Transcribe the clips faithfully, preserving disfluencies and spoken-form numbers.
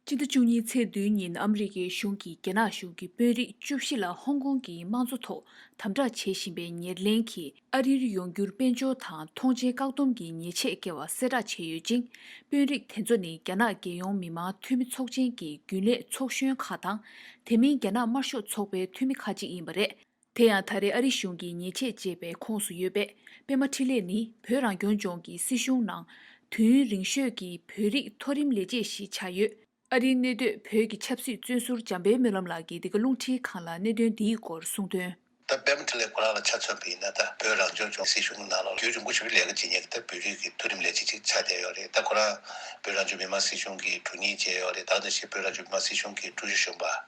སྤྱི་ཟླ་བཅུ་གཉིས་ཚེས་བདུན་ཉིན་ཨ་མི་རི་ཀའི་གཞུང་གིས་རྒྱ་ནག་གཞུང་གི་དཔོན་རིགས་བཅུ་བཞི་ལ་ཧོང་ཀོང་གི་དམངས་གཙོ་ཐོག་དམ་དྲག་བྱེད་བཞིན་པའི་ཉེར་ལེན་གྱིས་ཨ་རིར་ཡོང་རྒྱུར་དཔལ་འབྱོར་དང་ཐོངས་མཆན་བཀག་སྡོམ་གྱི་ཉེས་ཆད་བཀལ་བ་གསལ་བསྒྲགས་བྱས་ཡོད་ཅིང་། དཔོན་རིགས་དེ་ཚོ་ནི་རྒྱ་ནག་རྒྱལ་ཡོངས་མི་དམངས་འཐུས་མི་ཚོགས་ཆེན་གྱི་རྒྱུན་ལས་ཚོགས་གཞོན་ཁག་དང་། དེ་མིན་རྒྱ་ནག་དམར་ཤོག་ཚོགས་པའི་འཐུས་མི་ཁག་ཅིག་ཡིན་པ་རེད། དེ་ཡང་ད་རེས་ཨ་རི་གཞུང་གིས་ཉེས་ཆད་བཅད་པའི་ཁོངས་སུ་ཡོད་པས། པད་མ་འཕྲིན་ལས་ནི་བོད་རང་སྐྱོང་ལྗོངས་ཀྱི་སྲིད་གཞུང་ནང་དུས་ཡུན་རིང་ཤོས་ཀྱི་བོད་རིགས་མཐོ་རིམ་ལས་བྱེད་ཞིག་ཆགས་ཡོད། ཨ་རིའི་གནས་སྡོད་བོད་ཀྱི་ཆབ་སྲིད་བཙོན་ཟུར་འཇམ་དཔལ་སྨོན་ལམ་ལགས་ཀྱིས་འདི་ག་རླུང་འཕྲིན་ཁང་ལ་གནད་དོན་འདིའི་སྐོར་གསུངས་དོན། ད་པད་མ་འཕྲིན་ལས་ཁོ་རང་ལ་ཆ་མཚོན་པ་ཡིན་ན། ད་བོད་རང་སྐྱོང་ལྗོངས་སྲིད་གཞུང་ནང་ལ་དུས་རིང་པོ་ཞིག་ལས་ཀ་བྱེད་མཁན་གྱི་ད་བོད་རིགས་ཀྱི་མཐོ་རིམ་ལས་བྱེད་ཅིག་ཆགས་བསྡད་ཡོད་རེད། ད་ཁོ་རང་བོད་རང་སྐྱོང་མི་དམངས་སྲིད་གཞུང་གི་དྲུང་ཉིད་བྱས་ཡོད་རེད། ད་ག་ནང་བཞིན་བོད་རང་སྐྱོང་མི་དམངས་སྲིད་གཞུང་གི་ཀྲུའུ་ཞི་གཞོན་པ། ཨ།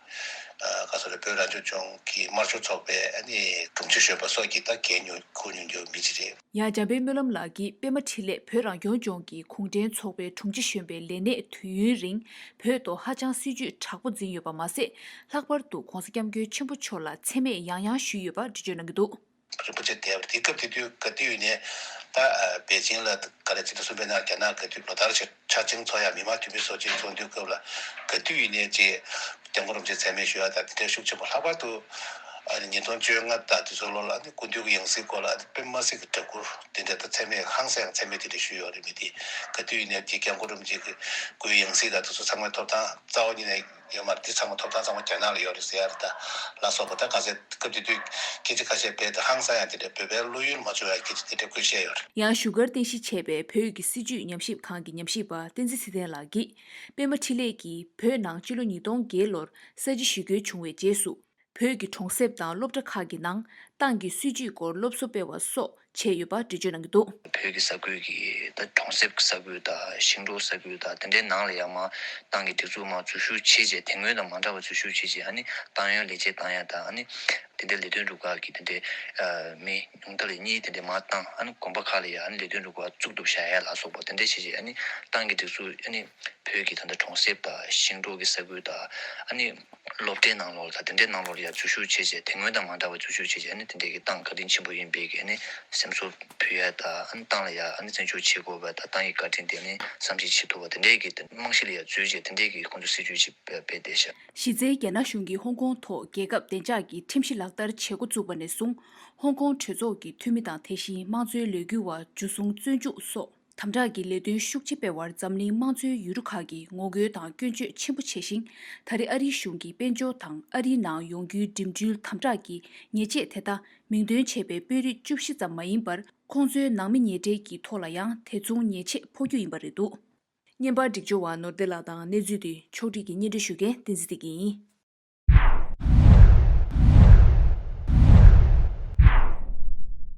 ག་ཟེར་རེད། བོད་རང་སྐྱོང་ལྗོངས་ཀྱི་དམར་ཤོག་ཚོགས་པའི་ཨ་ནི་དྲུང་ཆེ་གཞོན་པ་སོགས་ཀྱིས་ད་འགན་ཉོ་འཁུར་མྱོང་རྒྱུ་མི་ཅིག་རེད། ཡང་འཇམ་དཔལ་སྨོན་ལམ་ལགས་ཀྱིས་པད་མ་འཕྲིན་ལས་བོད་རང་སྐྱོང་ལྗོངས་ཀྱི་གུང་ཁྲན་ཚོགས་པའི་དྲུང་ཆེ་གཞོན་པའི་ལས་གནས་དུས་ཡུན་རིང་བོད་ཐོག་ཧ་ཅང་སྲིད་ཇུས་དྲག་པོ་འཛིན་ཡོད་པ་མ་ཟད། ལྷག་པར་དུ་༸གོང་ས་༸སྐྱབས་མགོན་ཆེན་པོ་མཆོག་ལ་མཚན་སྨད་ཡང་ཡང་ཞུས་ཡོད་པ་འགྲེལ་བརྗོད་གནང་གི་འདུག། རིན་པོ་ཆེ་དེ་དེ་སྐབས་དེ་དུས་ག་དུས་ཡིན་ནའི་ད་ཨ་པེ་ཅིང་ལ་ག་རེ་ཇི་ལྟར་གསུངས་པའི་ནང་རྒྱ་ནག་ག་དུས་ལོ་ལྟར་ཆ་ཆ་ཆིང་ཚོགས་ཡ་མི་དམངས་འཐུས་མི་ཚོགས་ཆེན་ཚོགས་དུས་སྐབས་ལ་ག་དུས་ཡིན་ནའི་ཅིག་སྐྱབས་མགོན་རིན་པོ་ཆེ་མཚན་སྨད་ཞུ་ཡ་དང་དེ་འདྲའི་ཤུགས་ཆེན་པོ། ལྷག་པར་དུ་ཨ་ནི་ཉིས་སྟོང་བཅོ་ལྔ་དང་དེ་ཚོ་ལོ་ལ་ཨ་ནི་སྐུ་མདུན་གྱི་ཡང་སྲིད་སྐོར་ལ་ཨ་ནི་དཔེ་མ་སྲིད་ཀྱི་སྦྲ་གུར་དེ་འདྲ་དང་མཚན་སྨད་ཧང་སང་ཡང་མཚན་སྨད་དེ་འདྲ་ཞུས་ཡོད་རེད། མི་དེ་ག་དུས་ཡིན་ནའི་དེ་སྐྱབས་མགོན་རིན་པོ་ཆེ་གི་སྐུའི་ཡང་སྲིད་དང་དེ་ཚོ་ཚང་མའི་ཐོབ་ཐང་རྩ་བ་ཉིད་ནས་ཡོད་མ་རེད། དེ་ཚང་མ་ཐོབ་ཐང་ཚང་མ་རྒྱ་ནག་ལ་ཡོད་རེད་ཟེར་ཡ་རེད། ད་ལ་སོགས་པ་ད་ག་ཚད་སྐབས་དེ་དུས་སྐད་ཆ་ཁ་ཤས་བས་ད་ཧང་སང་ཡང་དེ་འདྲ་བོད་པའི་བློ་ཡུལ་མ་བྱུང་བའི་སྐད་ཆ་དེ་འདྲ་བཀོད་བཤད་ཡོད་རེད། ཡང་བཞུགས་སྒར་རྟེན་གཞི་བྱས་པའི་བོད་ཀྱི་སྲིད་བྱུས་ཉམས་ཞིབ་ཁང་གི་ཉམས་ཞིབ་པ་བསྟན་འཛིན་ཚེ་བརྟན་ལགས་ཀྱིས། པད་མ་འཕྲིན་ལས་ཀྱིས་བོད་ནང་ཕྱི་ལོ་ཉིས་སྟོང་བརྒྱད་ལོར་ས་བྱི་ཞི་རྒོལ་བྱུང་བའི་རྗེས་སུ། བོད་ཀྱི་གྲོང་གསེབ་དང་སློབ་གྲྭ་ཁག་གི་ནང་ཏང་གི་སྲིད་བྱུས་སྐོར་སློབ་གསོ་སྤེལ་བ་སོགས་བྱས་ཡོད་པ་འགྲེལ་བརྗོད་གནང་གི་འདུག། བོད་ཀྱི་ས་ཁུལ་གྱི་ད་གྲོང་གསེབ་ཀྱི་ས་ཁུལ་དང་ཞིང་འབྲོག་ས་ཁུལ་དང་དེ་འདྲའི་ནང་ལ་ཡང་མ་ཏང་གི་སྒྲིག་འཛུགས་མ་འཛུལ་ཞུགས་བྱས་རྗེས། དེ་སྔོན་དང་མ་འདྲ་བ་འཛུལ་ཞུགས་བྱས་རྗེས། ཨ་ནི་ཏང་ཡོན་ལས་བྱེད་བཏང་ཡ་དང་། ཨ་ནི་དེ་འདྲའི་ལས་དོན་སྒྲུབ་ཁག་གི་དེ་འདྲའི་ཨ་མི་ཉུང་མཐའ་ལ་གཉིས་དེ་འདྲའི་མ་བཏང་། ཨ་ནི་དགོན་པ་ཁག་ལ་ཡང་ཨ་ནི་ལས་དོན་སྒྲུབ་ཁག་བཙུགས་གྲུབ་བཞག་ཡ་ལ་སོགས་པ་དེ་འདྲའི་བྱས་རྗེས། ཨ་ནི་ཏང་གི་སྒྲིག་འཛུགས་ཨ་ནི་བོད་ཀྱི་ད་ལྟ་གྲོང་གསེབ་དང་ཞིང་འབྲོག་གི་ས་ཁུལ་དང་། ཨ་ནི་སློབ་གྲྭའི་ནང་ལོགས་དང་དེ་འདྲའི་ནང་ལོགས་ལ་ཡང་འཛུལ་ཞུགས་བྱས་རྗེས། དེ་སྔོན་དང་མ་འདྲ་བ་འཛུལ་ཞུགས་བྱས་རྗེས། ཨ་ནི་དེ་འདྲའི་གི་ཏང་བཀའ་དྲིན་ཆེན་པོ་ཡིན་པའི་གི་ཨ་ནི་སེམས་གསོ་ཕུལ་ཡ་དང་། ཨ་ནི་ཏང་ལ་ཡང་ཨ་ནི་བརྩི་འཇོག་བྱེད་དགོས་པ་དང་། ཏང་གི་བཀའ་དྲིན་དེ་ནི་བསམ་གཞིག་བྱེད་ཐུབ་པ་དེ་འདྲའི་གི་རྨང་གཞི་ལ་ཡང་འཛུལ་རྗེས། དེ་འདྲའི་གི་ཁོང་ཚོ་སྲིད་བྱུས་ཤིག་སྤེལ་བསྡད་ཤག། གཞི་རྩའི་རྒྱ་ནག་གཞུང་གིས་ཧོང་ཀོང་ཐོག་རྒྱལ་ཁབ་བདེ་འཇགས་ཀྱི་ཁྲིམས་གཞི་ལག་བསྟར་བྱེད་འགོ་བཙུགས་པ་ནས་བཟུང་། ཧོང་ཀོང་གྲོས་ཚོགས་ཀྱི་འཐུས་མི་དང་དེ་བཞིན་དམངས་གཙོའི་ལས་འགུལ་བ་འཇུ་བཟུང་བཙོན་འཇུག་སོགས་དམ་དྲག་གི་ལས་དོན་ཤུགས་ཆེ་སྤེལ་བར་འཛམ་གླིང་དམངས་གཙོའི་ཡུལ་གྲུ་ཁག་གིས་ངོ་རྒོལ་དང་སྐྱོན་བརྗོད་ཆེན་པོ་བྱས་ཤིང་། ད་རེས་ཨ་རིའི་གཞུང་གིས་དཔལ་འབྱོར་དང་ཨ་རིའི་ནང་ཡོང་རྒྱུའི་འགྲིམ་འགྲུལ་དམ་དྲག་གི་ཉེས་ཆད་དེ་དག་མིང་འདོན་བྱས་པའི་དཔོན་རིགས་བཅུ་བཞི་ཙམ་མ་ཡིན་པར། ཁོང་ཚོའི་ནང་མི་ཉེ་འབྲེལ་གྱི་ཐོག་ལ་ཡང་དེ་མཚུངས་ཉེས་ཆད་ཕོག་རྒྱུ་ཡིན་པ་རེད་འདུག། བརྙན་པར་སྒྲིག་སྦྱོར་བ་ནོར་བདེ་ལགས་དང་། གནས་ཚུལ་འདི་ཕྱོགས་སྒྲིག་གིས་སྙན་སྒྲོན་ཞུ་མཁན་བསྟན་འཛིན་བདེ་སྐྱིད་ཡིན།